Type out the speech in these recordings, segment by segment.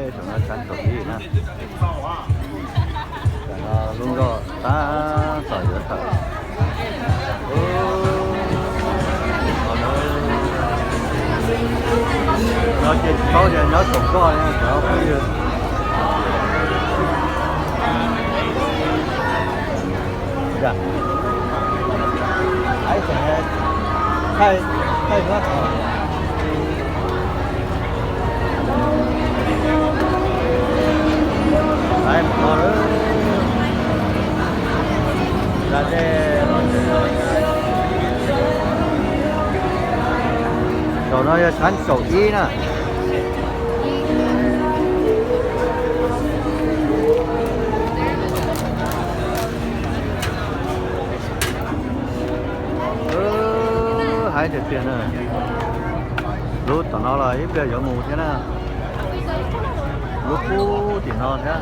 Saum no tshav kaum ib na. Tam no lub nkoj tab tom yuav tawm. No ces tsis paub tias nyob saum nkoj cov phooj ywg. Saum no yog tshav kaum ib na. Haib tiag tiag na. Lub tom no los ib pliag yuav mus thiab na. Lub pub tim no thiab.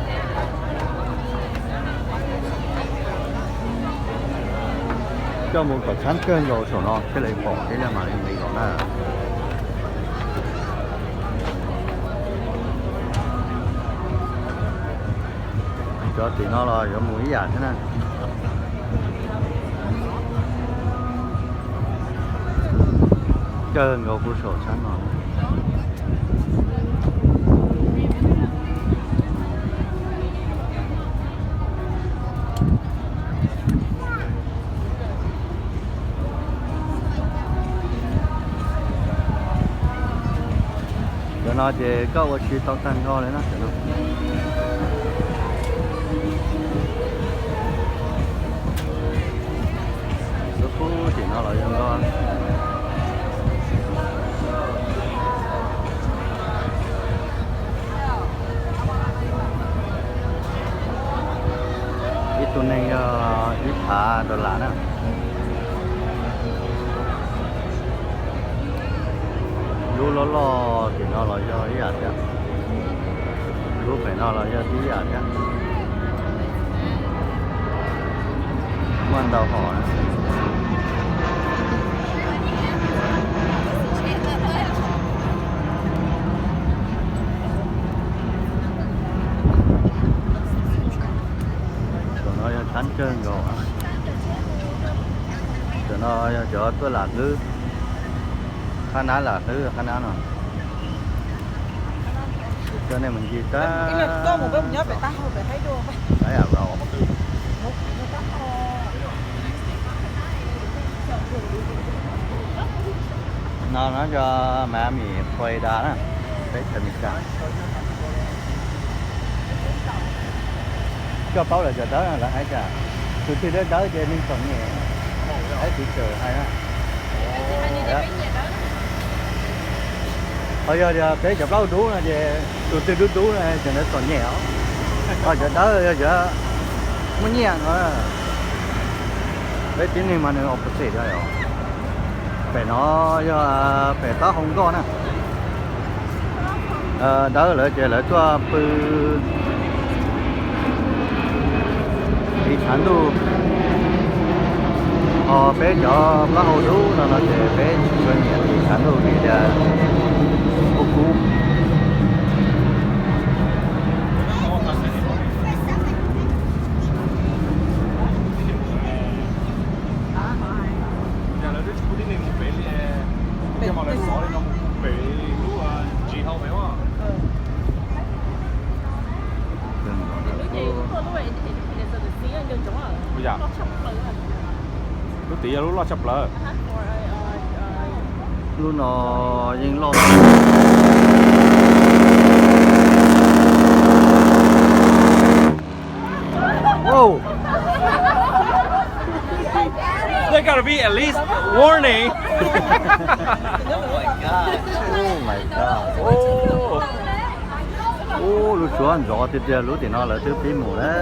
Coj mus kom tshab kawg nkaus saum no thiaj li pom thiab mas li nqis los na. Cov tim no los yuav mus ib yam thiab na. Kawg nkaus kuv saum tshab no. Cov no ces koj ua si tau tag nrho li na. Lub pub tim no los yog nkoj. Ib tug neeg yog ib phav dollar na. Lub loj loj tim no los yog ib yam thiab. Lub pem no los yog tib yam thiab. Muaj ntau hom na. Cov no yog tshab kawg nkaus. Cov no yog cov tuaj lam hlwb, qhab nab lam hlwb qhab nab no. Coj nej mus ncig tag. No no cov Miami Florida na, teb chaws Amelikas. Koj paub lawv cov dawb lawv hais tias tus twg dawb dawb ces neeg txom nyem, hais tiv tsawm hais na. Ho yog tias peb cov plaub dub no ces tus twg dub dub no ces lawv txom nyem os. Ho cov dawb yog cov muaj nyiaj no. Peb tib neeg mas nws opposite os. Pem no yog pem taub hau nkoj na. Dawb lawv ces lawv tuaj pw tiv tshav ntuj. Ho peb cov plaub hau dub no no ces peb tsis tshua nyiam tiv tshav ntuj vim tias kuj kub. Lub tid yog lub loj tshaj plaws. Lub no yeej loj. Whoa. There gotta be at least warning. Oh my God. Oh. Ub, lub suab ntxov tiag tiag, lub tim no lawv twb pib mus lawm.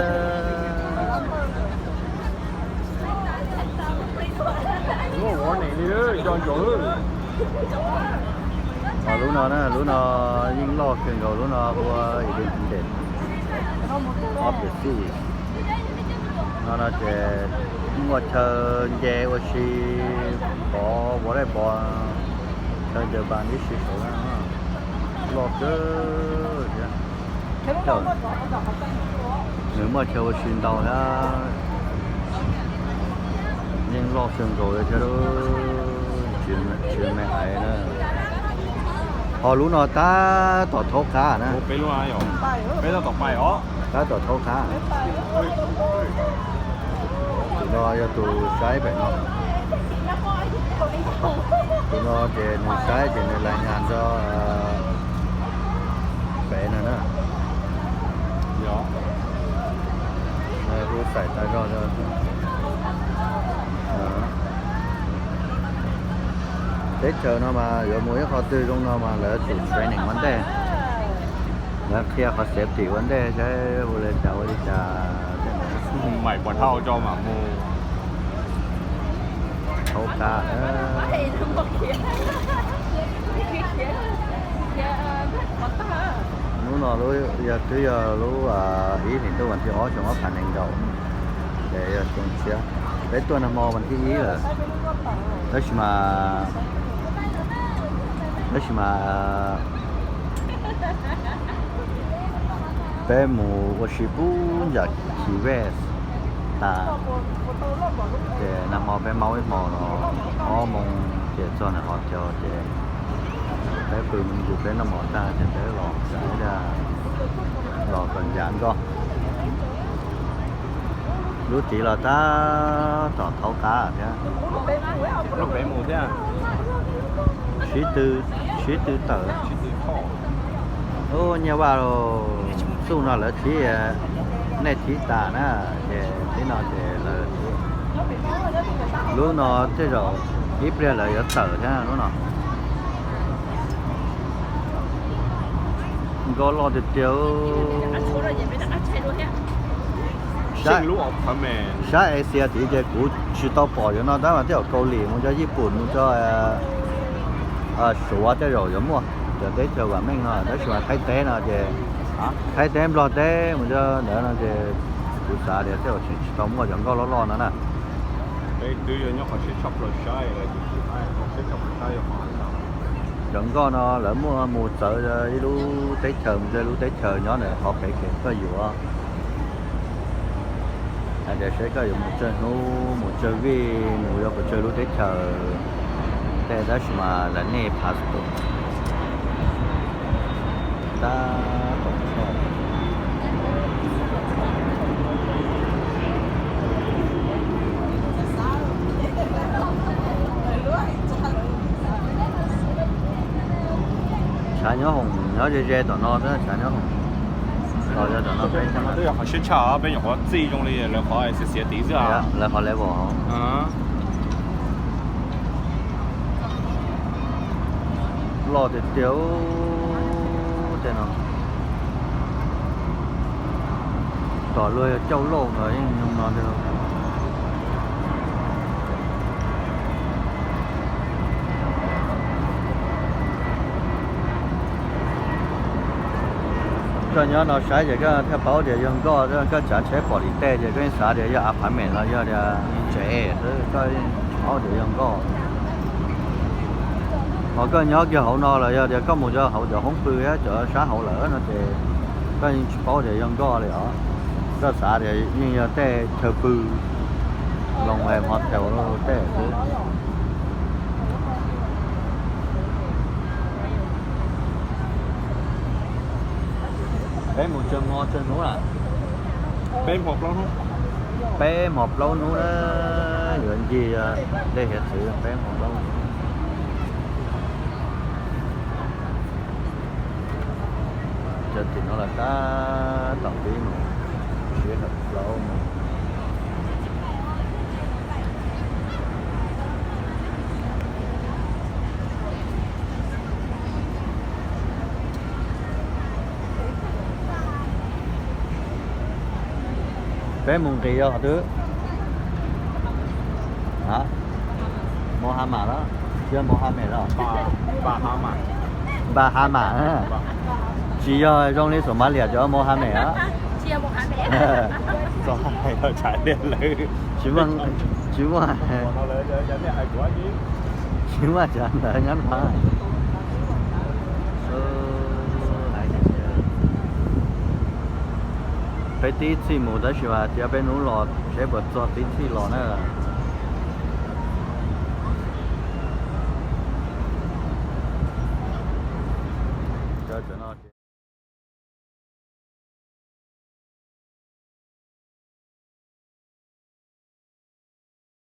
Lub no na, lub no yeej loj kawg nkaus, lub no hu ua Independence of the Seas. No no ces muaj chaw nce ua si, pov volleyball, chaw ncaws npas ib si saud na, loj kawg thiab. Nws muaj chaw ua si ntau thiab, yeej loj kawg nkaus li thiab, tsis me aiv na. Ho lub no tab tom thaub qab na. Tab tom thaub qab. Tus no yog tus saib pem no. Tus no ces nws saib ces nws lais nyas rau pem no na. Kuv xaim tas zog. Teb chaws no mas yuav mus ib qho twg zoo no mas lawv tsum training ua ntej, lawv qhia qhov safety ua ntej saib ua li cas ua li cas. Thaub qab. Hnub no yog twb yog lub ib hlis ntuj vas thib ob xyoo ob phav nees nkaum, ces yog xyoo tshiab. Peb tuaj nag hmo vas thib ib lawm, tab sis mas, tab sis mas peb mus ua si pub ntsam Key West tas, ces nag hmo peb maub ib hmo no, ob moos ces txog nws qhov chaw ces peb pw me ntsis peb noj mov tag ces peb los, los kom ncav nkoj. Lub tid los tab tom thaub qab thiab. Sib tw, sib tw tawm. Ub, nyiaj vaj, txuj no lawv thib, nej thib tas na, ces thib no ces lawv thib. Lub no tej zaum ib pliag lawv yuav tawm thiab lub no. Nkoj loj tiag tiag. Sab Asia tid ces kuv tsis tau pom cov no tab mas tej zaum Kaus Lim mus rau Yij Pum mus rau Suav tej zaum yuav muaj cov teb chaws vam meej no, tab sis mas Thaib teb no ces, Thaib teb Nplog teb mus rau ntawd no ces kuv xav tias tej zaum tseem tsis tau muaj cov nkoj loj loj no na. Cov nkoj no lawv muaj mus txawv ib lub teb chaws mus rau lub teb chaws nyob ntawm qhov pem kev koj yuav. Hais tias seb koj yuav mus tsawg hnub, mus tsawg vij, mus yuav puas tsawg lub teb chaws tej, tab sis mas lawv need passport. Tab tom tshav nyob hoom nyob ze ze tom no, tshav nyob hoom los yog tom no peb, twb yog qhov siab tshaj, peb nyuam qhuav txij zoo li lawv qhov xiav xiav tid xwb, lawv qhov level. Loj tiag tiag tej no. Tom luag yog cauj lauj no yeej no. Koj nyob no saib ces koj thiaj paub tias yog nkoj, koj tsav tsheb pom li tej ces koj yeej xav tias yog apartment los yog tias tsev xwb, koj paub tias yog nkoj. Ho koj nyob kiag hauv no los yog tias koj mus rau hauv cov hoob pw thiab cov sab hauv lawm no ces koj yeej tsis paub tias yog nkoj li os. Koj xav tias yeej yog tej chaw pw, loo motel tej xwb. Peb mus tsawg hmo tsawg hnub lawm? Peb hmo plaub hnub na, yuav ncig dej hiav txwv peb hmo plaub hnub. Cov tim no los tab tom pib mus, sib hawm plaub mus. Peb mus nqis yog qhov twg? Mohamad los? Tsis yog Mohamad los? Bahamad. Tsis yog zoo li Somalia cov Mohamad os? Tsis muaj, tsis muaj, tsis muaj cov ntawd nyob no. Hais tias, Peb tib txhij mus tab sis mas cia peb hnub los seb puas txog tib txhij los na.